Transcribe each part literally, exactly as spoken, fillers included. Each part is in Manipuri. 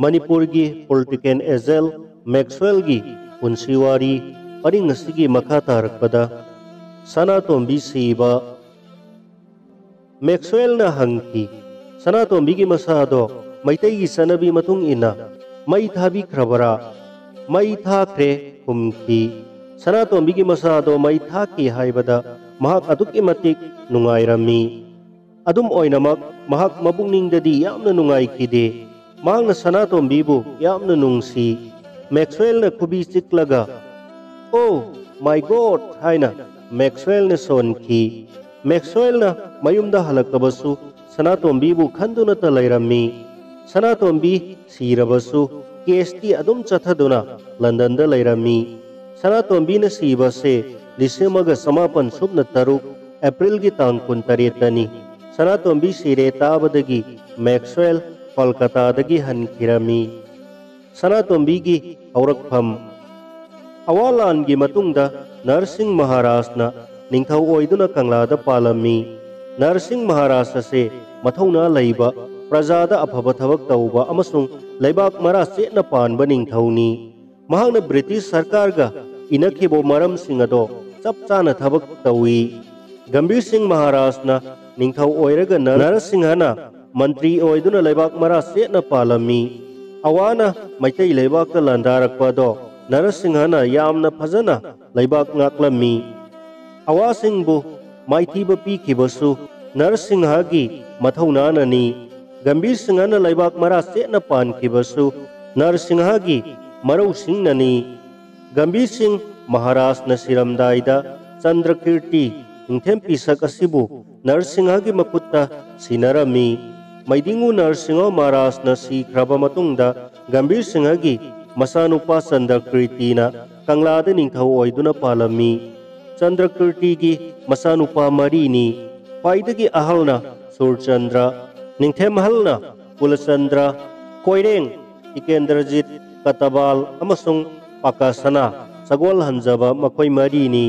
ꯃꯅꯤꯄꯨꯔꯒꯤ ꯄꯣꯂꯤꯇꯤꯀꯦꯜ ꯑꯦꯖꯦꯟ ꯃꯦꯛꯁꯋꯦꯜꯒꯤ ꯄꯨꯟꯁꯤ ꯋꯥꯔꯤ ꯄꯔꯤꯡ ꯑꯁꯤꯒꯤ ꯃꯈꯥ ꯇꯥꯔꯛꯄꯗ, ꯁꯅꯥꯇꯣꯝꯕꯤ ꯁꯤꯕ꯫ ꯃꯦꯛꯁꯋꯦꯜꯅ ꯍꯪꯈꯤ, "ꯁꯅꯥꯇꯣꯝꯕꯤꯒꯤ ꯃꯁꯥꯗꯣ ꯃꯩꯇꯩꯒꯤ ꯆꯠꯅꯕꯤ ꯃꯇꯨꯡ ꯏꯟꯅ ꯃꯩ ꯊꯥꯕꯤꯈ꯭ꯔꯕꯔꯥ?" "ꯃꯩ ꯊꯥꯈ꯭ꯔꯦ" ꯈꯨꯝꯈꯤ꯫ ꯁꯅꯥꯇꯣꯝꯕꯤꯒꯤ ꯃꯁꯥꯗꯣ ꯃꯩ ꯊꯥꯈꯤ ꯍꯥꯏꯕꯗ ꯃꯍꯥꯛ ꯑꯗꯨꯛꯀꯤ ꯃꯇꯤꯛ ꯅꯨꯡꯉꯥꯏꯔꯝꯃꯤ꯫ ꯑꯗꯨꯝ ꯑꯣꯏꯅꯃꯛ, ꯃꯍꯥꯛ ꯃꯄꯨꯛꯅꯤꯡꯗꯗꯤ ꯌꯥꯝꯅ ꯅꯨꯡꯉꯥꯏꯈꯤꯗꯦ꯫ ꯃꯍꯥꯛꯅ ꯁꯅꯥꯇꯣꯝꯕꯤꯕꯨ ꯌꯥꯝꯅ ꯅꯨꯡꯁꯤ꯫ ꯃꯦꯛꯁꯋꯦꯜꯅ ꯈꯨꯕꯤ ꯆꯤꯛꯂꯒ, "Oh my God!" ꯍꯥꯏꯅ ꯃꯦꯛꯁꯋꯦꯜꯅ ꯁꯣꯟꯈꯤ꯫ ꯃꯦꯛꯁꯋꯦꯜꯅ ꯃꯌꯨꯝꯗ ꯍꯜꯂꯛꯇꯕꯁꯨ ꯁꯅꯥꯇꯣꯝꯕꯤꯕꯨ ꯈꯟꯗꯨꯅꯇ ꯂꯩꯔꯝꯃꯤ꯫ ꯁꯅꯥꯇꯣꯝꯕꯤ ꯁꯤꯔꯕꯁꯨ ꯀꯦꯁꯇꯤ ꯑꯗꯨꯝ ꯆꯠꯊꯗꯨꯅ ꯂꯟꯗꯟꯗ ꯂꯩꯔꯝꯃꯤ꯫ ꯁꯅꯥꯇꯣꯝꯕꯤꯅ ꯁꯤꯕꯁꯦ ꯂꯤꯁꯤꯡ ꯑꯃꯒ ꯆꯃꯥꯄꯟ ꯁꯨꯞꯅ ꯇꯔꯨꯛ ꯑꯦꯄ꯭ꯔꯤꯜꯒꯤ ꯇꯥꯡ ꯀꯨꯟꯇꯔꯦꯠꯇꯅꯤ꯫ ꯁꯅꯥꯇꯣꯝꯕꯤ ꯁꯤꯔꯦ ꯇꯥꯕꯗꯒꯤ ꯃꯦꯛꯁꯋꯦꯜ ꯀꯣꯜꯀꯇꯥꯗꯒꯤ ꯍꯟꯈꯤꯔꯝꯃꯤ꯫ ꯁꯅꯥꯇꯣꯝꯕꯤꯒꯤ ꯍꯧꯔꯛꯐꯝ꯫ ꯑꯋꯥ ꯂꯥꯟꯒꯤ ꯃꯇꯨꯡꯗ ꯅꯔꯁꯤꯡ ꯃꯍꯥꯔꯥꯖꯅ ꯅꯤꯡꯊꯧ ꯑꯣꯏꯗꯨꯅ ꯀꯪꯂꯥꯗ ꯄꯥꯜꯂꯝꯃꯤ꯫ ꯅꯔꯁꯤꯡ ꯃꯍꯥꯔꯥꯖ ꯑꯁꯦ ꯃꯊꯧꯅꯥ ꯂꯩꯕ, ꯄ꯭ꯔꯖꯥꯗ ꯑꯐꯕ ꯊꯕꯛ ꯇꯧꯕ ꯑꯃꯁꯨꯡ ꯂꯩꯕꯥꯛ ꯃꯔꯥ ꯆꯦꯠꯅ ꯄꯥꯟꯕ ꯅꯤꯡꯊꯧꯅꯤ꯫ ꯃꯍꯥꯛꯅ ꯕ꯭ꯔꯤꯇꯤꯁ ꯁꯔꯀꯥꯔꯒ ꯏꯅꯈꯤꯕ ꯃꯔꯝꯁꯤꯡ ꯑꯗꯣ ꯆꯞ ꯆꯥꯅ ꯊꯕꯛ ꯇꯧꯏ꯫ ꯒꯝꯚꯤꯔ ꯁꯤꯡ ꯃꯍꯥꯔꯥꯖꯅ ꯅꯤꯡꯊꯧ ꯑꯣꯏꯔꯒ ꯅꯔ-, ꯅꯔꯁꯤꯡꯍꯅ ꯃꯟꯇ꯭ꯔꯤ ꯑꯣꯏꯗꯨꯅ ꯂꯩꯕꯥꯛ ꯃꯔꯥ ꯆꯦꯠꯅ ꯄꯥꯜꯂꯝꯃꯤ꯫ ꯑꯋꯥꯅ ꯃꯩꯇꯩ ꯂꯩꯕꯥꯛꯇ ꯂꯥꯟꯗꯥꯔꯛꯄ ꯑꯗꯣ ꯅꯔꯁꯤꯡꯍꯅ ꯌꯥꯝꯅ ꯐꯖꯅ ꯂꯩꯕꯥꯛ ꯉꯥꯛꯂꯝꯃꯤ꯫ ꯑꯋꯥꯁꯤꯡꯕꯨ ꯃꯥꯏꯊꯤꯕ ꯄꯤꯈꯤꯕꯁꯨ ꯅꯔꯁꯤꯡꯍꯒꯤ ꯃꯊꯧꯅꯥꯅꯅꯤ꯫ ꯒꯝꯚꯤꯔ ꯁꯤꯡꯍꯅ ꯂꯩꯕꯥꯛ ꯃꯔꯥ ꯆꯦꯠꯅ ꯄꯥꯟꯈꯤꯕꯁꯨ ꯅꯔꯁꯤꯡꯍꯒꯤ ꯃꯔꯧꯁꯤꯡꯅꯅꯤ꯫ ꯒꯝꯚꯤꯔ ꯁꯤꯡ ꯃꯍꯥꯔꯥꯖꯅ ꯁꯤꯔꯝꯗꯥꯏꯗ ꯆꯟꯗ꯭ꯔꯀꯤꯔꯇꯤ ꯅꯤꯡꯊꯦꯝ ꯄꯤꯁꯛ ꯑꯁꯤꯕꯨ ꯅꯔꯁꯤꯡꯍꯒꯤ ꯃꯈꯨꯠꯇ ꯁꯤꯟꯅꯔꯝꯃꯤ꯫ ꯃꯩꯗꯤꯡꯉꯨ ꯅꯔꯁꯤꯡꯍ ꯃꯍꯥꯔꯥꯖꯅ ꯁꯤꯈ꯭ꯔꯕ ꯃꯇꯨꯡꯗ ꯒꯝꯚꯤꯔ ꯁꯤꯡꯍꯒꯤ ꯃꯆꯥꯅꯨꯄꯥ ꯆꯟꯗ꯭ꯔꯀꯤꯔꯇꯤꯅ ꯀꯪꯂꯥꯗ ꯅꯤꯡꯊꯧ ꯑꯣꯏꯗꯨꯅ ꯄꯥꯜꯂꯝꯃꯤ꯫ ꯆꯟꯗ꯭ꯔꯀꯤꯔꯇꯤꯒꯤ ꯃꯆꯥꯅꯨꯄꯥ ꯃꯔꯤꯅꯤ꯫ ꯈ꯭ꯋꯥꯏꯗꯒꯤ ꯑꯍꯜꯅ ꯁꯨꯔꯆꯟꯗ꯭ꯔ, ꯅꯤꯡꯊꯦꯝꯍꯜꯅ ꯀꯨꯂꯆꯟꯗ꯭ꯔ, ꯀꯣꯏꯔꯦꯡ ꯇꯤꯀꯦꯟꯗ꯭ꯔꯖꯤꯠ, ꯀꯇꯕꯥꯜ ꯑꯃꯁꯨꯡ ꯄꯥꯀꯁꯅꯥ, ꯁꯒꯣꯜ ꯍꯟꯖꯕ ꯃꯈꯣꯏ ꯃꯔꯤꯅꯤ꯫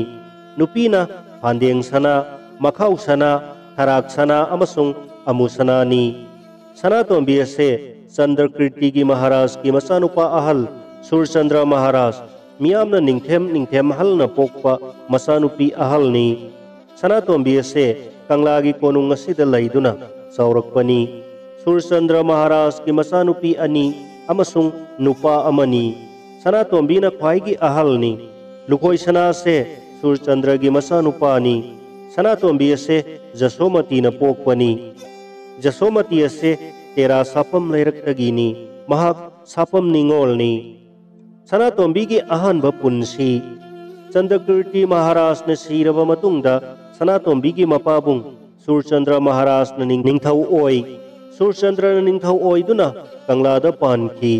ꯅꯨꯄꯤꯅ ꯐꯥꯟꯗꯦꯡ ꯁꯅꯥ, ꯃꯈꯥꯎ ꯁꯅꯥ, ꯊꯔꯥꯛ ꯁꯅꯥ ꯑꯃꯁꯨꯡ ꯑꯃꯨ ꯁꯅꯥꯅꯤ꯫ ꯁꯅꯥꯇꯣꯝꯕꯤ ꯑꯁꯦ ꯆꯟꯗ꯭ꯔꯀꯤꯔꯇꯤꯒꯤ ꯃꯍꯥꯔꯥꯖꯀꯤ ꯃꯆꯥꯅꯨꯄꯥ ꯑꯍꯜ ꯁꯨꯔꯆꯟꯗ꯭ꯔ ꯃꯍꯥꯔꯥꯖ ꯃꯤꯌꯥꯝꯅ ꯅꯤꯡꯊꯦꯝ ꯅꯤꯡꯊꯦꯝꯍꯜꯅ ꯄꯣꯛꯄ ꯃꯆꯥꯅꯨꯄꯤ ꯑꯍꯜꯅꯤ꯫ ꯁꯅꯥꯇꯣꯝꯕꯤ ꯑꯁꯦ ꯀꯪꯂꯥꯒꯤ ꯀꯣꯅꯨꯡ ꯑꯁꯤꯗ ꯂꯩꯗꯨꯅ ꯆꯥꯎꯔꯛꯄꯅꯤ꯫ ꯁꯨꯔꯆꯟꯗ꯭ꯔ ꯃꯍꯥꯔꯥꯖꯀꯤ ꯃꯆꯥꯅꯨꯄꯤ ꯑꯅꯤ ꯑꯃꯁꯨꯡ ꯅꯨꯄꯥ ꯑꯃꯅꯤ꯫ ꯁꯅꯥꯇꯣꯝꯕꯤꯅ ꯈ꯭ꯋꯥꯏꯒꯤ ꯑꯍꯜꯅꯤ꯫ ꯂꯨꯈꯣꯏ ꯁꯅꯥꯁꯦ ꯁꯨꯔꯆꯟꯗ꯭ꯔꯒꯤ ꯃꯆꯥꯅꯨꯄꯥꯅꯤ꯫ ꯁꯅꯥꯇꯣꯝꯕꯤ ꯑꯁꯦ ꯖꯁꯣꯃꯇꯤꯅ ꯄꯣꯛꯄꯅꯤ꯫ ꯖꯁꯣꯃꯇꯤ ꯑꯁꯦ ꯇꯦꯔꯥ ꯁꯥꯐꯝ ꯂꯩꯔꯛꯇꯒꯤꯅꯤ꯫ ꯃꯍꯥꯛ ꯁꯥꯐꯝ ꯅꯤꯉꯣꯜꯅꯤ꯫ ꯁꯅꯥꯇꯣꯝꯕꯤꯒꯤ ꯑꯍꯥꯟꯕ ꯄꯨꯟꯁꯤ꯫ ꯆꯟꯗ꯭ꯔꯀꯤꯔꯇꯤ ꯃꯍꯥꯔꯥꯖꯅ ꯁꯤꯔꯕ ꯃꯇꯨꯡꯗ ꯁꯅꯥꯇꯣꯝꯕꯤꯒꯤ ꯃꯄꯥꯕꯨꯡ ꯁꯨꯔꯆꯟꯗ꯭ꯔ ꯃꯍꯥꯔꯥꯖꯅ ꯅꯤꯡ-, ꯅꯤꯡꯊꯧ ꯑꯣꯏ꯫ ꯁꯨꯔꯆꯟꯗ꯭ꯔꯅ ꯅꯤꯡꯊꯧ ꯑꯣꯏꯗꯨꯅ ꯀꯪꯂꯥꯗ ꯄꯥꯟꯈꯤ꯫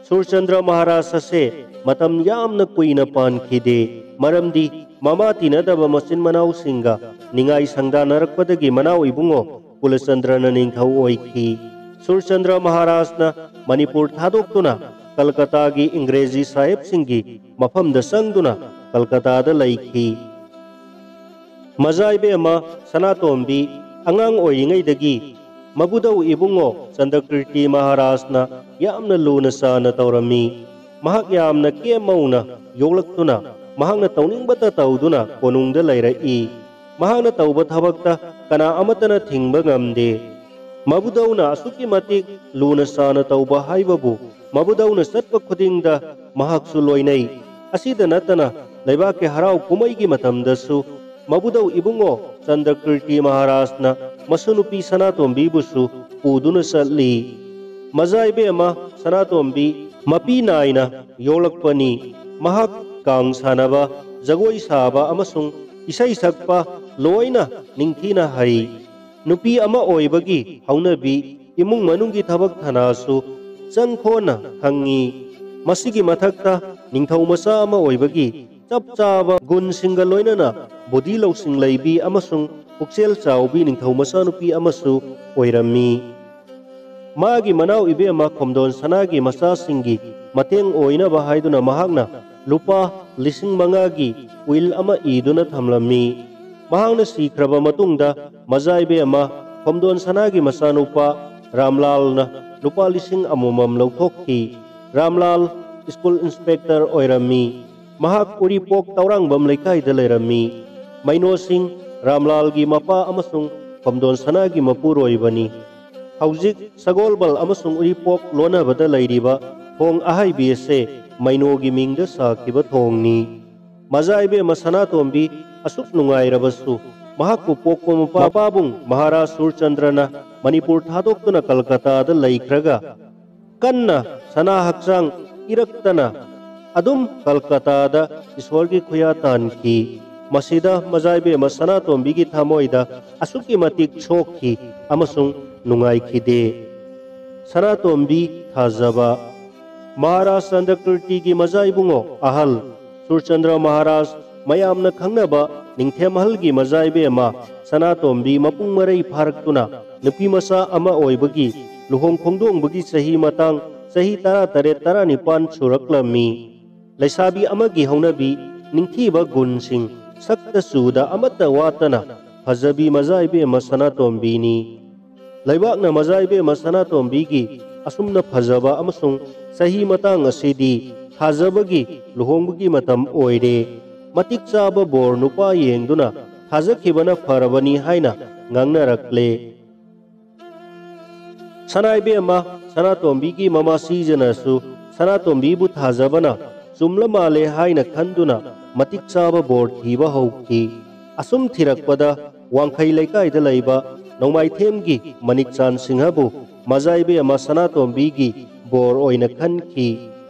ꯁꯨꯔꯆꯟꯗ꯭ꯔ ꯃꯍꯥꯔꯥꯖ ꯑꯁꯦ ꯃꯇꯝ ꯌꯥꯝꯅ ꯀꯨꯏꯅ ꯄꯥꯟꯈꯤꯗꯦ, ꯃꯔꯝꯗꯤ ꯃꯃꯥ ꯇꯤꯟꯅꯗꯕ ꯃꯆꯤꯟ ꯃꯅꯥꯎꯁꯤꯡꯒ ꯅꯤꯡꯉꯥꯏ ꯁꯪꯗꯥꯅꯔꯛꯄꯗꯒꯤ ꯃꯅꯥꯎ ꯏꯕꯨꯡꯉꯣ ꯀꯨꯂꯆꯟꯗ꯭ꯔꯅ ꯅꯤꯡꯊꯧ ꯑꯣꯏꯈꯤ꯫ ꯁꯨꯔꯆꯟꯗ꯭ꯔ ꯃꯍꯥꯔꯥꯖꯅ ꯃꯅꯤꯄꯨꯔ ꯊꯥꯗꯣꯛꯇꯨꯅ ꯀꯜꯀꯇꯥꯒꯤ ꯏꯪꯒ꯭ꯔꯦꯖꯤ ꯁꯥꯍꯦꯕꯁꯤꯡꯒꯤ ꯃꯐꯝꯗ ꯆꯪꯗꯨꯅ ꯀꯜꯀꯇꯥꯗ ꯂꯩꯈꯤ꯫ ꯃꯖꯥ ꯏꯕꯦꯝꯃ ꯁꯅꯥꯇꯣꯝꯕꯤ ꯑꯉꯥꯡ ꯑꯣꯏꯔꯤꯉꯩꯗꯒꯤ ꯃꯕꯨꯗꯧ ꯏꯕꯨꯡꯉꯣ ꯆꯟꯗ꯭ꯔꯀꯤꯔꯇꯤ ꯃꯍꯥꯔꯥꯖꯅ ꯌꯥꯝꯅ ꯂꯨꯅ ꯆꯥꯅ ꯇꯧꯔꯝꯃꯤ꯫ ꯃꯍꯥꯛ ꯌꯥꯝꯅ ꯀꯦꯝ ꯃꯧꯅ ꯌꯣꯛꯂꯛꯇꯨꯅ ꯃꯍꯥꯛꯅ ꯇꯧꯅꯤꯡꯕꯇ ꯇꯧꯗꯨꯅ ꯀꯣꯅꯨꯡꯗ ꯂꯩꯔꯛꯏ꯫ ꯃꯍꯥꯛꯅ ꯇꯧꯕ ꯊꯕꯛꯇ ꯀꯅꯥ ꯑꯃꯠꯇꯅ ꯊꯤꯡꯕ ꯉꯝꯗꯦ꯫ ꯃꯕꯨꯗꯧꯅ ꯑꯁꯨꯛꯀꯤ ꯃꯇꯤꯛ ꯂꯨꯅ ꯆꯥꯅ ꯇꯧꯕ ꯍꯥꯏꯕꯕꯨ ꯃꯕꯨꯗꯧꯅ ꯆꯠꯄ ꯈꯨꯗꯤꯡꯗ ꯃꯍꯥꯛꯁꯨ ꯂꯣꯏꯅꯩ꯫ ꯑꯁꯤꯗ ꯅꯠꯇꯅ ꯂꯩꯕꯥꯛꯀꯤ ꯍꯔꯥꯎ ꯀꯨꯝꯍꯩꯒꯤ ꯃꯇꯝꯗꯁꯨ ꯃꯕꯨꯗꯧ ꯏꯕꯨꯡꯉꯣ ꯆꯟꯗ꯭ꯔꯀꯤꯔꯇꯤ ꯃꯍꯥꯔꯥꯖꯅ ꯃꯁꯨꯅꯨꯄꯤ ꯁꯅꯥꯇꯣꯝꯕꯤꯕꯨꯁꯨ ꯄꯨꯗꯨꯅ ꯆꯠꯂꯤ꯫ ꯃꯖꯥ ꯏꯕꯦꯝꯃ ꯁꯅꯥꯇꯣꯝꯕꯤ ꯃꯄꯤ ꯅꯥꯏꯅ ꯌꯣꯛꯂꯛꯄꯅꯤ꯫ ꯃꯍꯥꯛ ꯀꯥꯡ ꯁꯥꯟꯅꯕ, ꯖꯒꯣꯏ ꯁꯥꯕ ꯑꯃꯁꯨꯡ ꯏꯁꯩ ꯁꯛꯄ ꯂꯣꯏꯅ ꯅꯤꯡꯊꯤꯅ ꯍꯩ꯫ ꯅꯨꯄꯤ ꯑꯃ ꯑꯣꯏꯕꯒꯤ ꯍꯧꯅꯕꯤ ꯏꯃꯨꯡ ꯃꯅꯨꯡꯒꯤ ꯊꯕꯛ ꯊꯅꯥꯁꯨ ꯆꯪ ꯈꯣꯟꯅ ꯈꯪꯉꯤ꯫ ꯃꯁꯤꯒꯤ ꯃꯊꯛꯇ ꯅꯤꯡꯊꯧ ꯃꯆꯥ ꯑꯃ ꯑꯣꯏꯕꯒꯤ ꯆꯞ ꯆꯥꯕ ꯒꯨꯟꯁꯤꯡꯒ ꯂꯣꯏꯅꯅ ꯕꯨꯙꯤ ꯂꯧꯁꯤꯡ ꯂꯩꯕꯤ ꯑꯃꯁꯨꯡ ꯄꯨꯛꯆꯦꯜ ꯆꯥꯎꯕꯤ ꯅꯤꯡꯊꯧ ꯃꯆꯥꯅꯨꯄꯤ ꯑꯃꯁꯨ ꯑꯣꯏꯔꯝꯃꯤ꯫ ꯃꯥꯒꯤ ꯃꯅꯥꯎ ꯏꯕꯦꯝꯃ ꯈꯣꯝꯗꯣꯟ ꯁꯅꯥꯒꯤ ꯃꯆꯥꯁꯤꯡꯒꯤ ꯃꯇꯦꯡ ꯑꯣꯏꯅꯕ ꯍꯥꯏꯗꯨꯅ ꯃꯍꯥꯛꯅ ꯂꯨꯄꯥ ꯂꯤꯁꯤꯡ ꯃꯉꯥꯒꯤ ꯎꯏꯜ ꯑꯃ ꯏꯗꯨꯅ ꯊꯝꯂꯝꯃꯤ꯫ ꯃꯍꯥꯛꯅ ꯁꯤꯈ꯭ꯔꯕ ꯃꯇꯨꯡꯗ ꯃꯖꯥ ꯏꯕꯦꯝꯃ ꯈꯣꯝꯗꯣꯟ ꯁꯅꯥꯒꯤ ꯃꯆꯥꯅꯨꯄꯥ ꯔꯥꯝꯂꯥꯜꯅ ꯂꯨꯄꯥ ꯂꯤꯁꯤꯡ ꯑꯃꯃꯝ ꯂꯧꯊꯣꯛꯈꯤ꯫ ꯔꯥꯝꯂꯥꯜ ꯁ꯭ꯀꯨꯜ ꯏꯟꯁꯄꯦꯛꯇꯔ ꯑꯣꯏꯔꯝꯃꯤ꯫ ꯃꯍꯥꯛ ꯎꯔꯤꯄꯣꯛ ꯇꯧꯔꯥꯡꯕꯝ ꯂꯩꯀꯥꯏꯗ ꯂꯩꯔꯝꯃꯤ꯫ ꯃꯩꯅꯣꯁꯤꯡ ꯔꯥꯝꯂꯥꯜꯒꯤ ꯃꯄꯥ ꯑꯃꯁꯨꯡ ꯈꯣꯝꯗꯣꯟ ꯁꯅꯥꯒꯤ ꯃꯄꯨꯔꯣꯏꯕꯅꯤ꯫ ꯍꯧꯖꯤꯛ ꯁꯒꯣꯜꯕꯜ ꯑꯃꯁꯨꯡ ꯎꯔꯤꯄꯣꯛ ꯂꯣꯟꯅꯕꯗ ꯂꯩꯔꯤꯕ ꯊꯣꯡ ꯑꯍꯥꯏꯕꯤ ꯑꯁꯦ ꯃꯩꯅꯣꯒꯤ ꯃꯤꯡꯗ ꯁꯥꯈꯤꯕ ꯊꯣꯡꯅꯤ꯫ ꯃꯖꯥ ꯏꯕꯦꯝꯃ ꯁꯅꯥꯇꯣꯝꯕꯤ ꯑꯁꯨꯛ ꯅꯨꯡꯉꯥꯏꯔꯕꯁꯨ, ꯃꯍꯥꯛꯄꯨ ꯄꯣꯛꯄ ꯃꯄꯥ-, ꯃꯄꯥꯕꯨꯡ ꯃꯍꯥꯔꯥꯖ ꯁꯨꯔꯆꯟꯗ꯭ꯔꯅ ꯃꯅꯤꯄꯨꯔ ꯊꯥꯗꯣꯛꯇꯨꯅ ꯀꯜꯀꯇꯥꯗ ꯂꯩꯈ꯭ꯔꯒ, ꯀꯟꯅ ꯁꯅꯥ ꯍꯛꯆꯥꯡ ꯏꯔꯛꯇꯅ ꯑꯗꯨꯝ ꯀꯜꯀꯇꯥꯗ ꯏꯁꯣꯔꯒꯤ ꯈꯨꯌꯥ ꯇꯥꯟꯈꯤ꯫ ꯃꯁꯤꯗ ꯃꯖꯥ ꯏꯕꯦꯝꯃ ꯁꯅꯥꯇꯣꯝꯕꯤꯒꯤ ꯊꯃꯣꯏꯗ ꯑꯁꯨꯛꯀꯤ ꯃꯇꯤꯛ ꯁꯣꯛꯈꯤ ꯑꯃꯁꯨꯡ ꯅꯨꯡꯉꯥꯏꯈꯤꯗꯦ꯫ ꯁꯅꯥꯇꯣꯝꯕꯤ ꯊꯥꯖꯕ꯫ ꯃꯍꯥꯔꯥꯖ ꯆꯟꯗ꯭ꯔꯀꯤꯔꯇꯤꯒꯤ ꯃꯖꯥ ꯏꯕꯨꯡꯉꯣ ꯑꯍꯜ ꯁꯨꯔꯆꯟꯗ꯭ꯔ ꯃꯍꯥꯔꯥꯖ, ꯃꯌꯥꯝꯅ ꯈꯪꯅꯕ ꯅꯤꯡꯊꯦꯝ ꯑꯍꯜꯒꯤ ꯃꯖꯥ ꯏꯕꯦꯝꯃ ꯁꯅꯥꯇꯣꯝꯕꯤ ꯃꯄꯨꯡ ꯃꯔꯩ ꯐꯥꯔꯛꯇꯨꯅ ꯅꯨꯄꯤ ꯃꯆꯥ ꯑꯃ ꯑꯣꯏꯕꯒꯤ ꯂꯨꯍꯣꯡ ꯈꯣꯡꯗꯣꯡꯕꯒꯤ ꯆꯍꯤ ꯃꯇꯥꯡ ꯆꯍꯤ ꯇꯔꯥꯇꯔꯦꯠ ꯇꯔꯥꯅꯤꯄꯥꯟ ꯁꯨꯔꯛꯂꯝꯃꯤ꯫ ꯂꯩꯁꯥꯕꯤ ꯑꯃꯒꯤ ꯍꯧꯅꯕꯤ ꯅꯤꯡꯊꯤꯕ ꯒꯨꯟꯁꯤꯡ ꯁꯛꯇ ꯆꯨꯗ ꯑꯃꯠꯇ ꯋꯥꯠꯇꯅ ꯐꯖꯕꯤ ꯃꯖꯥ ꯏꯕꯦꯝꯃ ꯁꯅꯥꯇꯣꯝꯕꯤꯅꯤ꯫ ꯂꯩꯕꯥꯛꯅ ꯃꯖꯥ ꯏꯕꯦꯝꯃ ꯁꯅꯥꯇꯣꯝꯕꯤꯒꯤ ꯑꯁꯨꯝꯅ ꯐꯖꯕ ꯑꯃꯁꯨꯡ ꯆꯍꯤ ꯃꯇꯥꯡ ꯑꯁꯤꯗꯤ ꯊꯥꯖꯕꯒꯤ ꯂꯨꯍꯣꯡꯕꯒꯤ ꯃꯇꯝ ꯑꯣꯏꯔꯦ꯫ ꯃꯇꯤꯛ ꯆꯥꯕ ꯕꯣꯔ ꯅꯨꯄꯥ ꯌꯦꯡꯗꯨꯅ ꯊꯥꯖꯈꯤꯕꯅ ꯐꯔꯕꯅꯤ ꯍꯥꯏꯅ ꯉꯥꯡꯅꯔꯛꯂꯦ꯫ ꯁꯅꯥ ꯏꯕꯦꯝꯃ ꯁꯅꯥꯇꯣꯝꯕꯤꯒꯤ ꯃꯃꯥ ꯁꯤꯖꯅꯁꯨ ꯁꯅꯥꯇꯣꯝꯕꯤꯕꯨ ꯊꯥꯖꯕꯅ ꯆꯨꯝꯂ ꯃꯥꯜꯂꯦ ꯍꯥꯏꯅ ꯈꯟꯗꯨꯅ ꯃꯇꯤꯛ ꯆꯥꯕ ꯕꯣꯔ ꯊꯤꯕ ꯍꯧꯈꯤ꯫ ꯑꯁꯨꯝ ꯊꯤꯔꯛꯄꯗ ꯋꯥꯡꯈꯩ ꯂꯩꯀꯥꯏꯗ ꯂꯩꯕ ꯅꯣꯡꯃꯥꯏꯊꯦꯝꯒꯤ ꯃꯅꯤꯛꯆꯥꯟ ꯁꯤꯡꯍꯕꯨ ꯃꯖꯥ ꯏꯕꯦꯝꯃ ꯁꯅꯥꯇꯣꯝꯕꯤꯒꯤ ꯕꯣꯔ ꯑꯣꯏꯅ ꯈꯟꯈꯤ꯫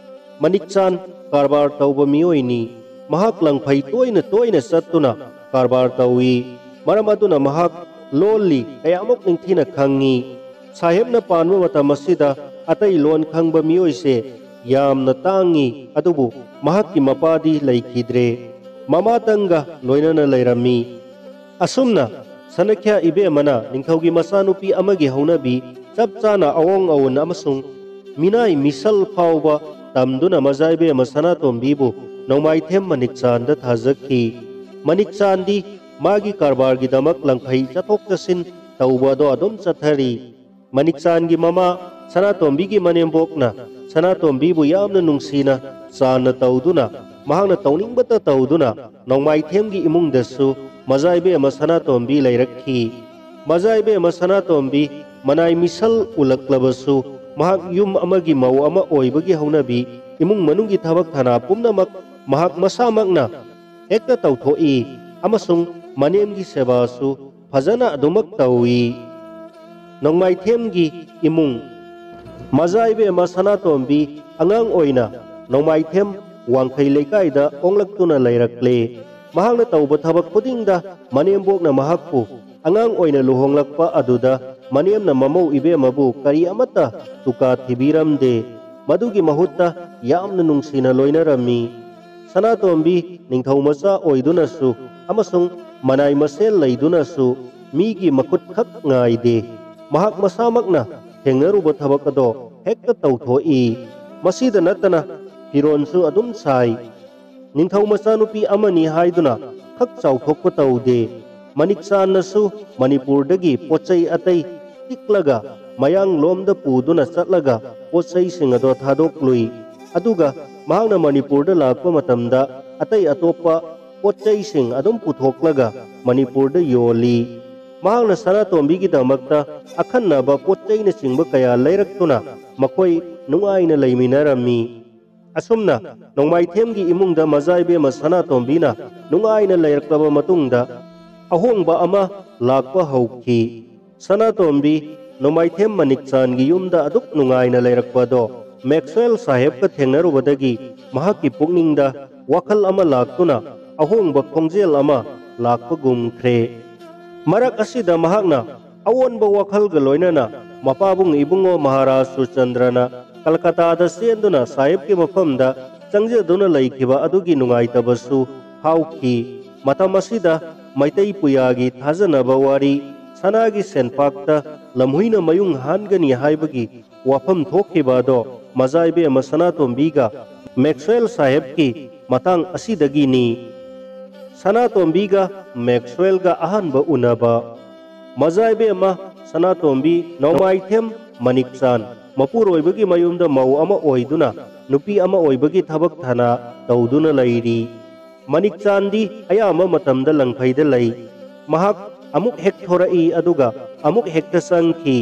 ꯃꯅꯤꯛꯆꯥꯟ ꯀꯔꯕꯥꯔ ꯇꯧꯕ ꯃꯤꯑꯣꯏꯅꯤ꯫ ꯃꯍꯥꯛ ꯂꯪꯐꯩ ꯇꯣꯏꯅ ꯇꯣꯏꯅ ꯆꯠꯇꯨꯅ ꯀꯔꯕꯥꯔ ꯇꯧꯏ꯫ ꯃꯔꯝ ꯑꯗꯨꯅ ꯃꯍꯥꯛ ꯂꯣꯜꯂꯤ ꯀꯌꯥꯃꯨꯛ ꯅꯤꯡꯊꯤꯅ ꯈꯪꯏ꯫ ꯁꯥꯍꯦꯕꯅ ꯄꯥꯟꯕ ꯃꯇꯝ ꯑꯁꯤꯗ ꯑꯇꯩ ꯂꯣꯟ ꯈꯪꯕ ꯃꯤꯑꯣꯏꯁꯦ ꯌꯥꯝꯅ ꯇꯥꯡꯏ, ꯑꯗꯨꯕꯨ ꯃꯍꯥꯛꯀꯤ ꯃꯄꯥꯗꯤ ꯂꯩꯈꯤꯗ꯭ꯔꯦ꯫ ꯃꯃꯥꯇꯪꯒ ꯂꯣꯏꯅꯅ ꯂꯩꯔꯝꯃꯤ꯫ ꯑꯁꯨꯝꯅ ꯁꯅꯈ꯭ꯌꯥ ꯏꯕꯦꯝꯃꯅ ꯅꯤꯡꯊꯧꯒꯤ ꯃꯆꯥꯅꯨꯄꯤ ꯑꯃꯒꯤ ꯍꯧꯅꯕꯤ ꯆꯞ ꯆꯥꯅ ꯑꯋꯣꯡ ꯑꯋꯨꯟ ꯑꯃꯁꯨꯡ ꯃꯤꯅꯥꯏ ꯃꯤꯁꯜ ꯐꯥꯎꯕ ꯇꯝꯗꯨꯅ ꯃꯖꯥ ꯏꯕꯦꯝꯃ ꯁꯅꯥꯇꯣꯝꯕꯤꯕꯨ ꯅꯣꯡꯃꯥꯏꯊꯦꯝ ꯃꯅꯤꯛꯆꯥꯟꯗ ꯊꯥꯖꯈꯤ꯫ ꯃꯅꯤꯛꯆꯥꯟꯗꯤ ꯃꯥꯒꯤ ꯀꯔꯕꯥꯔꯒꯤꯗꯃꯛ ꯂꯪꯐꯩ ꯆꯠꯊꯣꯛ ꯆꯠꯁꯤꯟ ꯇꯧꯕ ꯑꯗꯣ ꯑꯗꯨꯝ ꯆꯠꯊꯔꯤ꯫ ꯃꯅꯤꯛꯆꯥꯟꯒꯤ ꯃꯃꯥ ꯁꯅꯥꯇꯣꯝꯕꯤꯒꯤ ꯃꯅꯦꯝꯕꯣꯛꯅ ꯁꯅꯥꯇꯣꯝꯕꯤꯕꯨ ꯌꯥꯝꯅ ꯅꯨꯡꯁꯤꯅ ꯆꯥꯟꯅ ꯇꯧꯗꯨꯅ, ꯃꯍꯥꯛꯅ ꯇꯧꯅꯤꯡꯕꯇ ꯇꯧꯗꯨꯅ, ꯅꯣꯡꯃꯥꯏꯊꯦꯝꯒꯤ ꯏꯃꯨꯡꯗꯁꯨ ꯃꯖꯥ ꯏꯕꯦꯝꯃ ꯁꯅꯥꯇꯣꯝꯕꯤ ꯂꯩꯔꯛꯈꯤ꯫ ꯃꯖꯥ ꯏꯕꯦꯝꯃ ꯁꯅꯥꯇꯣꯝꯕꯤ ꯃꯅꯥꯏ ꯃꯤꯁꯜ ꯎꯂꯛꯂꯕꯁꯨ, ꯃꯍꯥꯛ ꯌꯨꯝ ꯑꯃꯒꯤ ꯃꯧ ꯑꯃ ꯑꯣꯏꯕꯒꯤ ꯍꯧꯅꯕꯤ, ꯏꯃꯨꯡ ꯃꯅꯨꯡꯒꯤ ꯊꯕꯛ ꯊꯅꯥ ꯄꯨꯝꯅꯃꯛ ꯃꯍꯥꯛ ꯃꯁꯥꯃꯛꯅ ꯍꯦꯛꯇ ꯇꯧꯊꯣꯛꯏ ꯑꯃꯁꯨꯡ ꯃꯅꯦꯝꯒꯤ ꯁꯦꯕꯥꯁꯨ ꯐꯖꯅ ꯑꯗꯨꯃꯛ ꯇꯧꯏ꯫ ꯅꯣꯡꯃꯥꯏꯊꯦꯝꯒꯤ ꯏꯃꯨꯡ꯫ ꯃꯖꯥ ꯏꯕꯦꯝꯃ ꯁꯅꯥꯇꯣꯝꯕꯤ ꯑꯉꯥꯡ ꯑꯣꯏꯅ ꯅꯣꯡꯃꯥꯏꯊꯦꯝ ꯋꯥꯡꯈꯩ ꯂꯩꯀꯥꯏꯗ ꯑꯣꯡꯂꯛꯇꯨꯅ ꯂꯩꯔꯛꯂꯦ꯫ ꯃꯍꯥꯛꯅ ꯇꯧꯕ ꯊꯕꯛ ꯈꯨꯗꯤꯡꯗ ꯃꯅꯦꯝꯕꯣꯛꯅ ꯃꯍꯥꯛꯄꯨ ꯑꯉꯥꯡ ꯑꯣꯏꯅ ꯂꯨꯍꯣꯡꯂꯛꯄ ꯑꯗꯨꯗ ꯃꯅꯦꯝꯅ ꯃꯃꯧ ꯏꯕꯦꯝꯃꯕꯨ ꯀꯔꯤ ꯑꯃꯠꯇ ꯇꯨꯀꯥ ꯊꯤꯕꯤꯔꯝꯗꯦ꯫ ꯃꯗꯨꯒꯤ ꯃꯍꯨꯠꯇ ꯌꯥꯝꯅ ꯅꯨꯡꯁꯤꯅ ꯂꯣꯏꯅꯔꯝꯃꯤ꯫ ꯁꯅꯥꯇꯣꯝꯕꯤ ꯅꯤꯡꯊꯧ ꯃꯆꯥ ꯑꯣꯏꯗꯨꯅꯁꯨ ꯑꯃꯁꯨꯡ ꯃꯅꯥꯏ ꯃꯁꯦꯜ ꯂꯩꯗꯨꯅꯁꯨ ꯃꯤꯒꯤ ꯃꯈꯨꯠ ꯈꯛ ꯉꯥꯏꯗꯦ꯫ ꯃꯍꯥꯛ ꯃꯁꯥꯃꯛꯅ ꯊꯦꯡꯅꯔꯨꯕ ꯊꯕꯛ ꯑꯗꯣ ꯍꯦꯛꯇ ꯇꯧꯊꯣꯛꯏ꯫ ꯃꯁꯤꯗ ꯅꯠꯇꯅ ꯐꯤꯔꯣꯟꯁꯨ ꯑꯗꯨꯝ ꯁꯥꯏ꯫ ꯅꯤꯡꯊꯧ ꯃꯆꯥꯅꯨꯄꯤ ꯑꯃꯅꯤ ꯍꯥꯏꯗꯨꯅ ꯈꯛ ꯆꯥꯎꯊꯣꯛꯄ ꯇꯧꯗꯦ꯫ ꯃꯅꯤꯛ ꯆꯥꯟꯅꯁꯨ ꯃꯅꯤꯄꯨꯔꯗꯒꯤ ꯄꯣꯠ ꯆꯩ ꯑꯇꯩ ꯇꯤꯛꯂꯒ ꯃꯌꯥꯡꯂꯣꯝꯗ ꯄꯨꯗꯨꯅ ꯆꯠꯂꯒ ꯄꯣꯠ ꯆꯩꯁꯤꯡ ꯑꯗꯣ ꯊꯥꯗꯣꯛꯂꯨꯏ꯫ ꯑꯗꯨꯒ ꯃꯍꯥꯛꯅ ꯃꯅꯤꯄꯨꯔꯗ ꯂꯥꯛꯄ ꯃꯇꯝꯗ ꯑꯇꯩ ꯑꯇꯣꯞꯄ ꯄꯣꯠ ꯆꯩꯁꯤꯡ ꯑꯗꯨꯝ ꯄꯨꯊꯣꯛꯂꯒ ꯃꯅꯤꯄꯨꯔꯗ ꯌꯣꯜꯂꯤ꯫ ꯃꯍꯥꯛꯅ ꯁꯅꯥꯇꯣꯝꯕꯤꯒꯤꯗꯃꯛꯇ ꯑꯈꯟꯅꯕ ꯄꯣꯠ ꯆꯩꯅꯆꯤꯡꯕ ꯀꯌꯥ ꯂꯩꯔꯛꯇꯨꯅ ꯃꯈꯣꯏ ꯅꯨꯡꯉꯥꯏꯅ ꯂꯩꯃꯤꯟꯅꯔꯝꯃꯤ꯫ ꯑꯁꯨꯝꯅ ꯅꯣꯡꯃꯥꯏꯊꯦꯝꯒꯤ ꯏꯃꯨꯡꯗ ꯃꯖꯥ ꯏꯕꯦꯝꯃ ꯁꯅꯥꯇꯣꯝꯕꯤꯅ ꯅꯨꯡꯉꯥꯏꯅ ꯂꯩꯔꯛꯂꯕ ꯃꯇꯨꯡꯗ ꯑꯍꯣꯡꯕ ꯑꯃ ꯂꯥꯛꯄ ꯍꯧꯈꯤ꯫ ꯁꯅꯥꯇꯣꯝꯕꯤ ꯅꯣꯡꯃꯥꯏꯊꯦꯝ ꯃꯅꯤꯛꯆꯥꯟꯒꯤ ꯌꯨꯝꯗ ꯑꯗꯨꯛ ꯅꯨꯡꯉꯥꯏꯅ ꯂꯩꯔꯛꯄꯗꯣ ꯃꯦꯛꯁꯋꯦꯜ ꯁꯥꯍꯦꯕꯀ ꯊꯦꯡꯅꯔꯨꯕꯗꯒꯤ ꯃꯍꯥꯛꯀꯤ ꯄꯨꯛꯅꯤꯡꯗ ꯋꯥꯈꯜ ꯑꯃ ꯂꯥꯛꯇꯨꯅ ꯑꯍꯣꯡꯕ ꯈꯣꯡꯖꯦꯜ ꯑꯃ ꯂꯥꯛꯄꯒꯨꯝꯈ꯭ꯔꯦ꯫ ꯃꯔꯛ ꯑꯁꯤꯗ ꯃꯍꯥꯛꯅ ꯑꯑꯣꯟꯕ ꯋꯥꯈꯜꯒ ꯂꯣꯏꯅꯅ ꯃꯄꯥꯕꯨꯡ ꯏꯕꯨꯡꯉꯣ ꯃꯍꯥꯔꯥꯖ ꯁꯨꯔꯆꯟꯗ꯭ꯔꯅ ꯀꯜꯀꯇꯥꯗ ꯆꯦꯟꯗꯨꯅ ꯁꯥꯍꯦꯕꯀꯤ ꯃꯐꯝꯗ ꯆꯪꯖꯗꯨꯅ ꯂꯩꯈꯤꯕ ꯑꯗꯨꯒꯤ ꯅꯨꯡꯉꯥꯏꯇꯕꯁꯨ ꯐꯥꯎꯈꯤ꯫ ꯃꯇꯝ ꯑꯁꯤꯗ ꯃꯩꯇꯩ ꯄꯨꯌꯥꯒꯤ ꯊꯥꯖꯅꯕ ꯋꯥꯔꯤ, ꯁꯅꯥꯒꯤ ꯁꯦꯟꯄꯥꯛꯇ ꯂꯝꯍꯨꯏꯅ ꯃꯌꯨꯡ ꯍꯥꯟꯒꯅꯤ ꯍꯥꯏꯕꯒꯤ ꯋꯥꯐꯝ ꯊꯣꯛꯈꯤꯕ ꯑꯗꯣ ꯃꯖꯥ ꯏꯕꯦꯝꯃ ꯁꯅꯥꯇꯣꯝꯕꯤꯒ ꯃꯦꯛꯁꯋꯦꯜ ꯁꯥꯍꯦꯕꯀꯤ ꯃꯇꯥꯡ ꯑꯁꯤꯗꯒꯤꯅꯤ꯫ ꯁꯅꯥꯇꯣꯝꯕꯤꯒ ꯃꯦꯛꯁꯋꯦꯜꯒ ꯑꯍꯥꯟꯕ ꯎꯅꯕ꯫ ꯃꯖꯥ ꯏꯕꯦꯝꯃ ꯁꯅꯥꯇꯣꯝꯕꯤ ꯅꯣꯡꯃꯥꯏꯊꯦꯝ ꯃꯅꯤꯛꯆꯥꯟ ꯃꯄꯨꯔꯣꯏꯕꯒꯤ ꯃꯌꯨꯝꯗ ꯃꯧ ꯑꯃ ꯑꯣꯏꯗꯨꯅ ꯅꯨꯄꯤ ꯑꯃ ꯑꯣꯏꯕꯒꯤ ꯊꯕꯛ ꯊꯅꯥ ꯇꯧꯗꯨꯅ ꯂꯩꯔꯤ꯫ ꯃꯅꯤꯛꯆꯥꯟꯗꯤ ꯑꯌꯥꯝꯕ ꯃꯇꯝꯗ ꯂꯪꯐꯩꯗ ꯂꯩ꯫ ꯃꯍꯥꯛ ꯑꯃꯨꯛ ꯍꯦꯛ ꯊꯣꯔꯛꯏ, ꯑꯗꯨꯒ ꯑꯃꯨꯛ ꯍꯦꯛꯇ ꯆꯪꯈꯤ꯫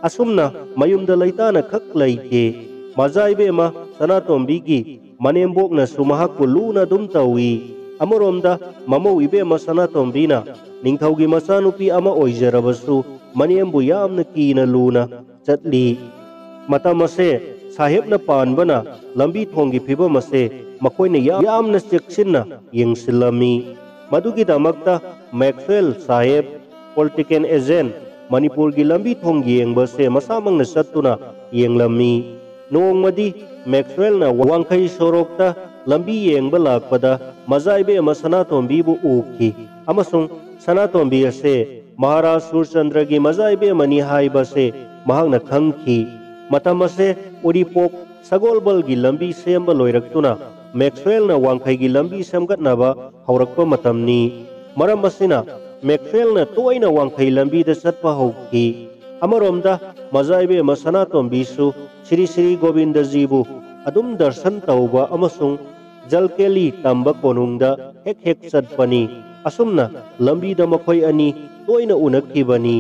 ꯑꯁꯨꯝꯅ ꯃꯌꯨꯝꯗ ꯂꯩꯇꯥꯅ ꯈꯛ ꯂꯩꯇꯦ꯫ ꯃꯖꯥ ꯏꯕꯦꯝꯃ ꯁꯅꯥꯇꯣꯝꯕꯤꯒꯤ ꯃꯅꯦꯝꯕꯣꯛꯅꯁꯨ ꯃꯍꯥꯛꯄꯨ ꯂꯨꯅ ꯑꯗꯨꯝ ꯇꯧꯏ꯫ ꯑꯃꯔꯣꯝꯗ ꯃꯃꯧ ꯏꯕꯦꯝꯃ ꯁꯅꯥꯇꯣꯝꯕꯤꯅ ꯅꯤꯡꯊꯧꯒꯤ ꯃꯆꯥꯅꯨꯄꯤ ꯑꯃ ꯑꯣꯏꯖꯔꯕꯁꯨ ꯃꯅꯦꯝꯕꯨ ꯌꯥꯝꯅ ꯀꯤꯅ ꯂꯨꯅ ꯆꯠꯂꯤ꯫ ꯃꯇꯝ ꯑꯁꯦ ꯁꯥꯍꯦꯕꯅ ꯄꯥꯟꯕꯅ ꯂꯝꯕꯤ ꯊꯣꯡꯒꯤ ꯐꯤꯕꯝ ꯑꯁꯦ ꯃꯈꯣꯏꯅ ꯌꯥꯝꯅ ꯆꯦꯛꯁꯤꯟꯅ ꯌꯦꯡꯁꯤꯜꯂꯝꯃꯤ꯫ ꯃꯗꯨꯒꯤꯗꯃꯛꯇ ꯃꯦꯛꯁꯋꯦꯜ ꯁꯥꯍꯦꯕ, ꯄꯣꯂꯤꯇꯤꯀꯦꯜ ꯑꯦꯖꯦꯟ, ꯃꯅꯤꯄꯨꯔꯒꯤ ꯂꯝꯕꯤ ꯊꯣꯡ ꯌꯦꯡꯕꯁꯦ ꯃꯁꯥꯃꯛꯅ ꯆꯠꯇꯨꯅ ꯌꯦꯡꯂꯝꯃꯤ꯫ ꯅꯣꯡꯃꯗꯤ ꯃꯦꯛꯁꯋꯦꯜꯅ ꯋꯥꯡꯈꯩ ꯁꯣꯔꯣꯛꯇ ꯂꯝꯕꯤ ꯌꯦꯡꯕ ꯂꯥꯛꯄꯗ ꯃꯖꯥ ꯏꯕꯦꯝꯃ ꯁꯅꯥꯇꯣꯝꯕꯤꯕꯨ ꯎꯈꯤ ꯑꯃꯁꯨꯡ ꯁꯅꯥꯇꯣꯝꯕꯤ ꯑꯁꯦ ꯃꯍꯥꯔꯥꯖ ꯁꯨꯔꯆꯟꯗ꯭ꯔꯒꯤ ꯃꯖꯥ ꯏꯕꯦꯝꯃꯅꯤ ꯍꯥꯏꯕꯁꯦ ꯃꯍꯥꯛꯅ ꯈꯪꯈꯤ꯫ ꯃꯇꯝ ꯑꯁꯦ ꯎꯔꯤꯄꯣꯛ ꯁꯒꯣꯜꯕꯜꯒꯤ ꯂꯝꯕꯤ ꯁꯦꯝꯕ ꯂꯣꯏꯔꯛꯇꯨꯅ ꯃꯦꯛꯁꯋꯦꯜꯅ ꯋꯥꯡꯈꯩꯒꯤ ꯂꯝꯕꯤ ꯁꯦꯝꯒꯠꯅꯕ ꯍꯧꯔꯛꯄ ꯃꯇꯝꯅꯤ꯫ ꯃꯔꯝ ꯑꯁꯤꯅ ꯃꯦꯛꯁꯋꯦꯜꯅ ꯇꯣꯏꯅ ꯋꯥꯡꯈꯩ ꯂꯝꯕꯤꯗ ꯆꯠꯄ ꯍꯧꯈꯤ꯫ ꯑꯃꯔꯣꯝꯗ ꯃꯖꯥ ꯏꯕꯦꯝꯃ ꯁꯅꯥꯇꯣꯝꯕꯤꯁꯨ ꯁ꯭ꯔꯤ ꯁ꯭ꯔꯤ ꯒꯣꯕꯤꯟꯗꯖꯤꯕꯨ ꯑꯗꯨꯝ ꯗꯔꯁꯟ ꯇꯧꯕ ꯑꯃꯁꯨꯡ ꯖꯜꯀꯦꯂꯤ ꯇꯝꯕ ꯀꯣꯅꯨꯡꯗ ꯍꯦꯛ ꯍꯦꯛ ꯆꯠꯄꯅꯤ꯫ ꯑꯁꯨꯝꯅ ꯂꯝꯕꯤꯗ ꯃꯈꯣꯏ ꯑꯅꯤ ꯇꯣꯏꯅ ꯎꯅꯈꯤꯕꯅꯤ꯫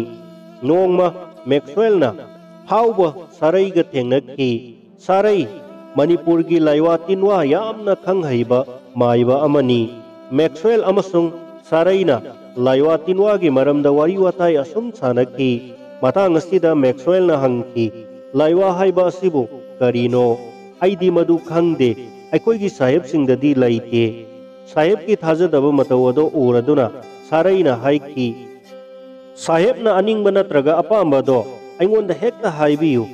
ꯅꯣꯡꯃ ꯃꯦꯛꯁꯋꯦꯜꯅ ꯐꯥꯎꯕ ꯁꯥꯔꯩꯒ ꯊꯦꯡꯅꯈꯤ꯫ ꯁꯥꯔꯩ ꯃꯅꯤꯄꯨꯔꯒꯤ ꯂꯥꯏꯋꯥ ꯇꯤꯟꯋꯥ ꯌꯥꯝꯅ ꯈꯪ ꯍꯩꯕ ꯃꯥꯏꯕ ꯑꯃꯅꯤ꯫ ꯃꯦꯛꯁꯋꯦꯜ ꯑꯃꯁꯨꯡ ꯁꯥꯔꯩꯅ ꯂꯥꯏꯋꯥ ꯇꯤꯟꯋꯥꯒꯤ ꯃꯔꯝꯗ ꯋꯥꯔꯤ ꯋꯥꯇꯥꯏ ꯑꯁꯨꯝ ꯁꯥꯟꯅꯈꯤ꯫ ꯃꯇꯥꯡ ꯑꯁꯤꯗ ꯃꯦꯛꯁꯋꯦꯜꯅ ꯍꯪꯈꯤ, "ꯂꯥꯏꯋꯥ ꯍꯥꯏꯕ ꯑꯁꯤꯕꯨ ꯀꯔꯤꯅꯣ? ꯑꯩꯗꯤ ꯃꯗꯨ ꯈꯪꯗꯦ꯫ ꯑꯩꯈꯣꯏꯒꯤ ꯁꯥꯍꯦꯕꯁꯤꯡꯗꯗꯤ ꯂꯩꯇꯦ꯫" ꯁꯥꯍꯦꯕꯀꯤ ꯊꯥꯖꯗꯕ ꯃꯇꯧ ꯑꯗꯨ ꯎꯔꯗꯨꯅ ꯁꯥꯔꯩꯅ ꯍꯥꯏꯈꯤ, "ꯁꯥꯍꯦꯕꯅ ꯑꯅꯤꯡꯕ ꯅꯠꯇ꯭ꯔꯒ ꯑꯄꯥꯝꯕꯗꯣ ꯑꯩꯉꯣꯟꯗ ꯍꯦꯛꯇ ꯍꯥꯏꯕꯤꯌꯨ꯫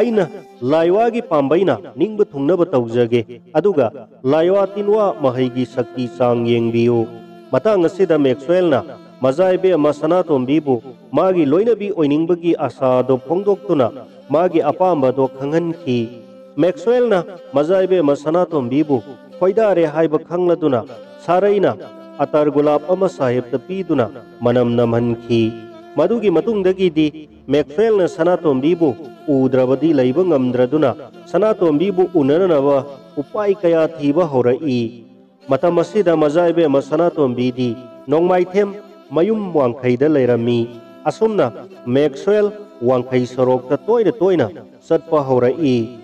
ꯑꯩꯅ ꯂꯥꯏꯋꯥꯒꯤ ꯄꯥꯝꯕꯩꯅ ꯅꯤꯡꯕ ꯊꯨꯡꯅꯕ ꯇꯧꯖꯒꯦ, ꯑꯗꯨꯒ ꯂꯥꯏꯋꯥ ꯇꯤꯟꯋꯥ ꯃꯍꯩꯒꯤ ꯁꯛꯇꯤ ꯆꯥꯡ ꯌꯦꯡꯕꯤꯌꯨ꯫" ꯃꯇꯥꯡ ꯑꯁꯤꯗ ꯃꯦꯛꯁꯋꯦꯜꯅ ꯃꯖꯥ ꯏꯕꯦꯝꯃ ꯁꯅꯥꯇꯣꯝꯕꯤꯕꯨ ꯃꯥꯒꯤ ꯂꯣꯏꯅꯕꯤ ꯑꯣꯏꯅꯤꯡꯕꯒꯤ ꯑꯥꯁꯥꯗꯣ ꯐꯣꯡꯗꯣꯛꯇꯨꯅ ꯃꯥꯒꯤ ꯑꯄꯥꯝꯕꯗꯣ ꯈꯪꯍꯟꯈꯤ꯫ ꯃꯦꯛꯁꯋꯦꯜꯅ ꯃꯖꯥ ꯏꯕꯦꯝꯃ ꯁꯅꯥꯇꯣꯝꯕꯤꯕꯨ ꯈꯣꯏꯗꯥꯔꯦ ꯍꯥꯏꯕ ꯈꯪꯂꯗꯨꯅ ꯁꯥꯔꯩꯅ ꯑꯇꯔ ꯒꯨꯂꯥꯞ ꯑꯃ ꯁꯥꯍꯦꯕꯇ ꯄꯤꯗꯨꯅ ꯃꯅꯝ ꯅꯝꯍꯟꯈꯤ꯫ ꯃꯗꯨꯒꯤ ꯃꯇꯨꯡꯗꯒꯤꯗꯤ ꯃꯦꯛꯁꯋꯦꯜꯅ ꯁꯅꯥꯇꯣꯝꯕꯤꯕꯨ ꯎꯗ꯭ꯔꯕꯗꯤ ꯂꯩꯕ ꯉꯝꯗ꯭ꯔꯗꯨꯅ ꯁꯅꯥꯇꯣꯝꯕꯤꯕꯨ ꯎꯅꯅꯅꯕ ꯎꯄꯥꯏ ꯀꯌꯥ ꯊꯤꯕ ꯍꯧꯔꯛꯏ꯫ ꯃꯇꯝ ꯑꯁꯤꯗ ꯃꯖꯥ ꯏꯕꯦꯝꯃ ꯁꯅꯥꯇꯣꯝꯕꯤꯗꯤ ꯅꯣꯡꯃꯥꯏꯊꯦꯝ ꯃꯌꯨꯝ ꯋꯥꯡꯈꯩꯗ ꯂꯩꯔꯝꯃꯤ꯫ ꯑꯁꯨꯝꯅ ꯃꯦꯛꯁꯋꯦꯜ ꯋꯥꯡꯈꯩ ꯁꯣꯔꯣꯛꯇ ꯇꯣꯏꯅ ꯇꯣꯏꯅ ꯆꯠꯄ ꯍꯧꯔꯛꯏ꯫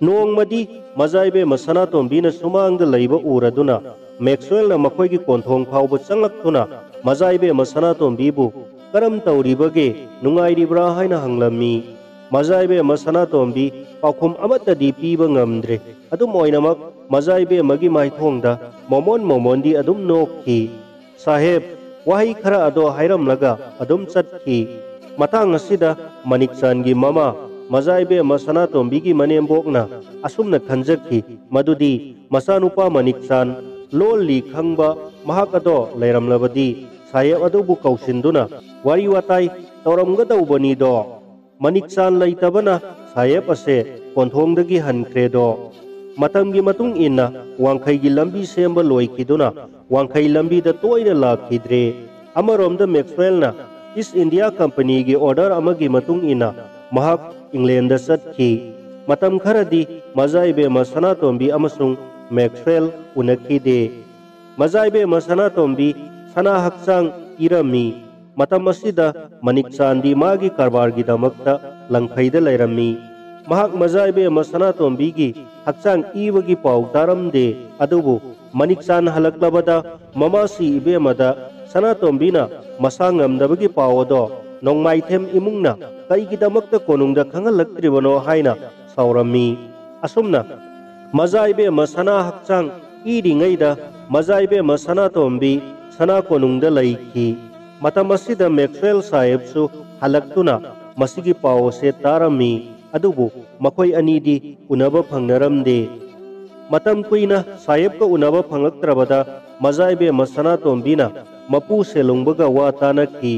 ꯅꯣꯡꯃꯗꯤ ꯃꯖꯥ ꯏꯕꯦꯝꯃ ꯁꯅꯥꯇꯣꯝꯕꯤꯅ ꯁꯨꯃꯥꯡꯗ ꯂꯩꯕ ꯎꯔꯗꯨꯅ ꯃꯦꯛꯁꯋꯦꯜꯅ ꯃꯈꯣꯏꯒꯤ ꯀꯣꯟꯊꯣꯡ ꯐꯥꯎꯕ ꯆꯪꯂꯛꯇꯨꯅ ꯃꯖꯥ ꯏꯕꯦꯝꯃ ꯁꯅꯥꯇꯣꯝꯕꯤꯕꯨ "ꯀꯔꯝ ꯇꯧꯔꯤꯕꯒꯦ, ꯅꯨꯡꯉꯥꯏꯔꯤꯕ꯭ꯔꯥ?" ꯍꯥꯏꯅ ꯍꯪꯂꯝꯃꯤ꯫ ꯃꯖꯥ ꯏꯕꯦꯝꯃ ꯁꯅꯥꯇꯣꯝꯕꯤ ꯄꯥꯎꯈꯨꯝ ꯑꯃꯠꯇꯗꯤ ꯄꯤꯕ ꯉꯝꯗ꯭ꯔꯦ꯫ ꯑꯗꯨꯝ ꯑꯣꯏꯅꯃꯛ ꯃꯖꯥ ꯏꯕꯦꯝꯃꯒꯤ ꯃꯥꯏꯊꯣꯡꯗ ꯃꯣꯃꯣꯟ ꯃꯣꯃꯣꯟꯗꯤ ꯑꯗꯨꯝ ꯅꯣꯛꯈꯤ꯫ "ꯁꯥꯍꯦꯕ, ꯋꯥꯍꯩ ꯈꯔ ꯑꯗꯣ ꯍꯥꯏꯔꯝꯂꯒ ꯑꯗꯨꯝ ꯆꯠꯈꯤ꯫" ꯃꯇꯥꯡ ꯑꯁꯤꯗ ꯃꯅꯤꯛꯆꯥꯟꯒꯤ ꯃꯃꯥ ꯃꯖꯥ ꯏꯕꯦꯝꯃ ꯁꯅꯥꯇꯣꯝꯕꯤꯒꯤ ꯃꯅꯦꯝꯕꯣꯛꯅ ꯑꯁꯨꯝꯅ ꯈꯟꯖꯈꯤ, ꯃꯗꯨꯗꯤ ꯃꯆꯥꯅꯨꯄꯥ ꯃꯅꯤꯛꯆꯥꯟ ꯂꯣꯜ ꯂꯤ ꯈꯪꯕ ꯃꯍꯥꯛ ꯑꯗꯣ ꯂꯩꯔꯝꯂꯕꯗꯤ ꯁꯥꯍꯦꯕ ꯑꯗꯨꯕꯨ ꯀꯧꯁꯤꯟꯗꯨꯅ ꯋꯥꯔꯤ ꯋꯥꯇꯥꯏ ꯇꯧꯔꯝꯒꯗꯧꯕꯅꯤꯗꯣ꯫ ꯃꯅꯤꯛꯆꯥꯟ ꯂꯩꯇꯕꯅ ꯁꯥꯍꯦꯕ ꯑꯁꯦ ꯀꯣꯟꯊꯣꯡꯗꯒꯤ ꯍꯟꯈ꯭ꯔꯦꯗꯣ꯫ ꯃꯇꯝꯒꯤ ꯃꯇꯨꯡ ꯏꯟꯅ ꯋꯥꯡꯈꯩꯒꯤ ꯂꯝꯕꯤ ꯁꯦꯝꯕ ꯂꯣꯏꯈꯤꯗꯨꯅ ꯋꯥꯡꯈꯩ ꯂꯝꯕꯤꯗ ꯇꯣꯏꯅ ꯂꯥꯛꯈꯤꯗ꯭ꯔꯦ꯫ ꯑꯃꯔꯣꯝꯗ ꯃꯦꯛꯁꯋꯦꯜꯅ ꯏꯁ ꯏꯟꯗꯤꯌꯥ ꯀꯝꯄꯅꯤꯒꯤ ꯑꯣꯔꯗꯔ ꯑꯃꯒꯤ ꯃꯇꯨꯡ ꯏꯟꯅ ꯃꯍꯥꯛ ꯏꯪꯂꯦꯟꯗ ꯆꯠꯈꯤ꯫ ꯃꯇꯝ ꯈꯔꯗꯤ ꯃꯖꯥ ꯏꯕꯦꯝꯃ ꯁꯅꯥꯇꯣꯝꯕꯤ ꯑꯃꯁꯨꯡ ꯃꯦꯛꯁꯋꯦꯜ ꯎꯅꯈꯤꯗꯦ꯫ ꯃꯖꯥ ꯏꯕꯦꯝꯃ ꯁꯅꯥꯇꯣꯝꯕꯤ ꯁꯅꯥ ꯍꯛꯆꯥꯡ ꯏꯔꯝꯃꯤ꯫ ꯃꯇꯝ ꯑꯁꯤꯗ ꯃꯅꯤꯛꯆꯥꯟꯗꯤ ꯃꯥꯒꯤ ꯀꯔꯕꯥꯔꯒꯤꯗꯃꯛꯇ ꯂꯪꯐꯩꯗ ꯂꯩꯔꯝꯃꯤ꯫ ꯃꯍꯥꯛ ꯃꯖꯥ ꯏꯕꯦꯝꯃ ꯁꯅꯥꯇꯣꯝꯕꯤꯒꯤ ꯍꯛꯆꯥꯡ ꯏꯕꯒꯤ ꯄꯥꯎ ꯇꯥꯔꯝꯗꯦ꯫ ꯑꯗꯨꯕꯨ ꯃꯅꯤꯛꯆꯥꯟ ꯍꯜꯂꯛꯂꯕꯗ ꯃꯃꯥꯁꯤ ꯏꯕꯦꯝꯃꯗ ꯁꯅꯥꯇꯣꯝꯕꯤꯅ ꯃꯁꯥ ꯉꯝꯗꯕꯒꯤ ꯄꯥꯎ ꯑꯗꯣ ꯅꯣꯡꯃꯥꯏꯊꯦꯝ ꯏꯃꯨꯡꯅ ꯀꯩꯒꯤꯗꯃꯛꯇ ꯀꯣꯅꯨꯡꯗ ꯈꯪꯍꯜꯂꯛꯇ꯭ꯔꯤꯕꯅꯣ ꯍꯥꯏꯅ ꯁꯥꯎꯔꯝꯃꯤ꯫ ꯑꯁꯨꯝꯅ ꯃꯖꯥ ꯏꯕꯦꯝꯃ ꯁꯅꯥ ꯍꯛꯆꯥꯡ ꯏꯔꯤꯉꯩꯗ ꯃꯖꯥ ꯏꯕꯦꯝꯃ ꯁꯅꯥꯇꯣꯝꯕꯤ ꯁꯅꯥ ꯀꯣꯅꯨꯡꯗ ꯂꯩꯈꯤ꯫ ꯃꯇꯝ ꯑꯁꯤꯗ ꯃꯦꯛꯁꯋꯦꯜ ꯁꯥꯍꯦꯕꯁꯨ ꯍꯜꯂꯛꯇꯨꯅ ꯃꯁꯤꯒꯤ ꯄꯥꯎ ꯑꯁꯦ ꯇꯥꯔꯝꯃꯤ꯫ ꯑꯗꯨꯕꯨ ꯃꯈꯣꯏ ꯑꯅꯤꯗꯤ ꯎꯅꯕ ꯐꯪꯅꯔꯝꯗꯦ꯫ ꯃꯇꯝ ꯀꯨꯏꯅ ꯁꯥꯍꯦꯕꯀ ꯎꯅꯕ ꯐꯪꯂꯛꯇ꯭ꯔꯕꯗ ꯃꯖꯥ ꯏꯕꯦꯝꯃ ꯁꯅꯥꯇꯣꯝꯕꯤꯅ ꯃꯄꯨ ꯁꯦꯂꯨꯡꯕꯒ ꯋꯥ ꯇꯥꯅꯈꯤ꯫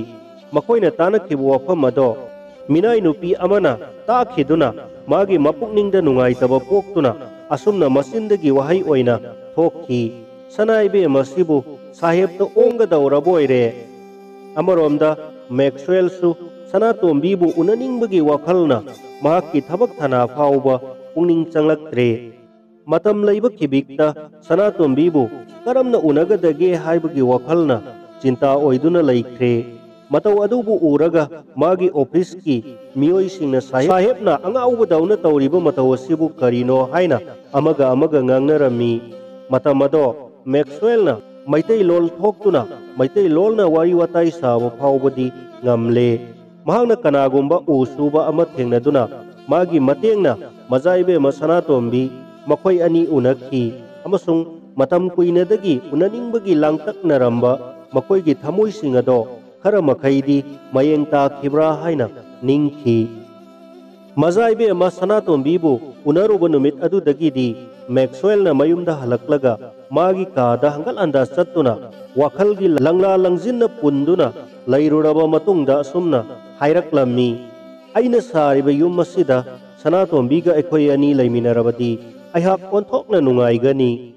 ꯃꯈꯣꯏꯅ ꯇꯥꯅꯈꯤꯕ ꯋꯥꯐꯝ ꯑꯗꯣ ꯃꯤꯅꯥꯏ ꯅꯨꯄꯤ ꯑꯃꯅ ꯇꯥꯈꯤꯗꯨꯅ ꯃꯥꯒꯤ ꯃꯄꯨꯛꯅꯤꯡꯗ ꯅꯨꯡꯉꯥꯏꯇꯕ ꯄꯣꯛꯇꯨꯅ ꯑꯁꯨꯝꯅ ꯃꯆꯤꯟꯗꯒꯤ ꯋꯥꯍꯩ ꯑꯣꯏꯅ ꯊꯣꯛꯈꯤ, "ꯁꯅꯥ ꯏꯕꯦꯝꯃ ꯑꯁꯤꯕꯨ ꯁꯥꯍꯦꯕꯇ ꯑꯣꯡꯒꯗꯧꯔꯕ ꯑꯣꯏꯔꯦ"꯫ ꯑꯃꯔꯣꯝꯗ ꯃꯦꯛꯁꯋꯦꯜꯁꯨ ꯁꯅꯥꯇꯣꯝꯕꯤꯕꯨ ꯎꯅꯅꯤꯡꯕꯒꯤ ꯋꯥꯈꯜꯅ ꯃꯍꯥꯛꯀꯤ ꯊꯕꯛ ꯊꯅꯥ ꯐꯥꯎꯕ ꯄꯨꯛꯅꯤꯡ ꯆꯪꯂꯛꯇ꯭ꯔꯦ꯫ ꯃꯇꯝ ꯂꯩꯕ ꯈꯤꯕꯤꯛꯇ ꯁꯅꯥꯇꯣꯝꯕꯤꯕꯨ ꯀꯔꯝꯅ ꯎꯅꯒꯗꯒꯦ ꯍꯥꯏꯕꯒꯤ ꯋꯥꯈꯜꯅ ꯆꯤꯟꯇꯥ ꯑꯣꯏꯗꯨꯅ ꯂꯩꯈ꯭ꯔꯦ꯫ ꯃꯇꯧ ꯑꯗꯨꯕꯨ ꯎꯔꯒ ꯃꯥꯒꯤ ꯑꯣꯐꯤꯁꯀꯤ ꯃꯤꯑꯣꯏꯁꯤꯡꯅ ꯁꯥꯍꯦꯕ, "ꯁꯥꯍꯦꯕꯅ ꯑꯉꯥꯎꯕꯗꯧꯅ ꯇꯧꯔꯤꯕ ꯃꯇꯧ ꯑꯁꯤꯕꯨ ꯀꯔꯤꯅꯣ?" ꯍꯥꯏꯅ ꯑꯃꯒ ꯑꯃꯒ ꯉꯥꯡꯅꯔꯝꯃꯤ꯫ ꯃꯇꯝ ꯑꯗꯣ ꯃꯦꯛꯁꯋꯦꯜꯅ ꯃꯩꯇꯩꯂꯣꯜ ꯊꯣꯛꯇꯨꯅ ꯃꯩꯇꯩꯂꯣꯜꯅ ꯋꯥꯔꯤ ꯋꯥꯇꯥꯏ ꯁꯥꯕ ꯐꯥꯎꯕꯗꯤ ꯉꯝꯂꯦ꯫ ꯃꯍꯥꯛꯅ ꯀꯅꯥꯒꯨꯝꯕ ꯎ ꯁꯨꯕ ꯑꯃ ꯊꯦꯡꯅꯗꯨꯅ ꯃꯥꯒꯤ ꯃꯇꯦꯡꯅ ꯃꯖꯥ ꯏꯕꯦꯝꯃ ꯁꯅꯥꯇꯣꯝꯕꯤ ꯃꯈꯣꯏ ꯑꯅꯤ ꯎꯅꯈꯤ ꯑꯃꯁꯨꯡ ꯃꯇꯝ ꯀꯨꯏꯅꯗꯒꯤ ꯎꯅꯅꯤꯡꯕꯒꯤ ꯂꯥꯡꯇꯛꯅꯔꯝꯕ ꯃꯈꯣꯏꯒꯤ ꯊꯃꯣꯏꯁꯤꯡ ꯑꯗꯣ ꯈꯔ ꯃꯈꯩꯗꯤ ꯃꯌꯦꯡ ꯇꯥꯈꯤꯕ꯭ꯔꯥ ꯍꯥꯏꯅ ꯅꯤꯡꯈꯤ꯫ ꯃꯖꯥ ꯏꯕꯦꯝꯃ ꯁꯅꯥꯇꯣꯝꯕꯤꯕꯨ ꯎꯅꯔꯨꯕ ꯅꯨꯃꯤꯠ ꯑꯗꯨꯗꯒꯤꯗꯤ ꯃꯦꯛꯁꯋꯦꯜꯅ ꯃꯌꯨꯝꯗ ꯍꯜꯂꯛꯂꯒ ꯃꯥꯒꯤ ꯀꯥꯗ ꯍꯪꯒꯠ ꯍꯟꯗꯥ ꯆꯠꯇꯨꯅ ꯋꯥꯈꯜꯒꯤ ꯂꯪꯂꯥ ꯂꯪꯖꯤꯟꯅ ꯄꯨꯟꯗꯨꯅ ꯂꯩꯔꯨꯔꯕ ꯃꯇꯨꯡꯗ ꯑꯁꯨꯝꯅ ꯍꯥꯏꯔꯛꯂꯝꯃꯤ, "ꯑꯩꯅ ꯁꯥꯔꯤꯕ ꯌꯨꯝ ꯑꯁꯤꯗ ꯁꯅꯥꯇꯣꯝꯕꯤꯒ ꯑꯩꯈꯣꯏ ꯑꯅꯤ ꯂꯩꯃꯤꯟꯅꯔꯕꯗꯤ ꯑꯩꯍꯥꯛ ꯑꯣꯟꯊꯣꯛꯅ ꯅꯨꯡꯉꯥꯏꯒꯅꯤ꯫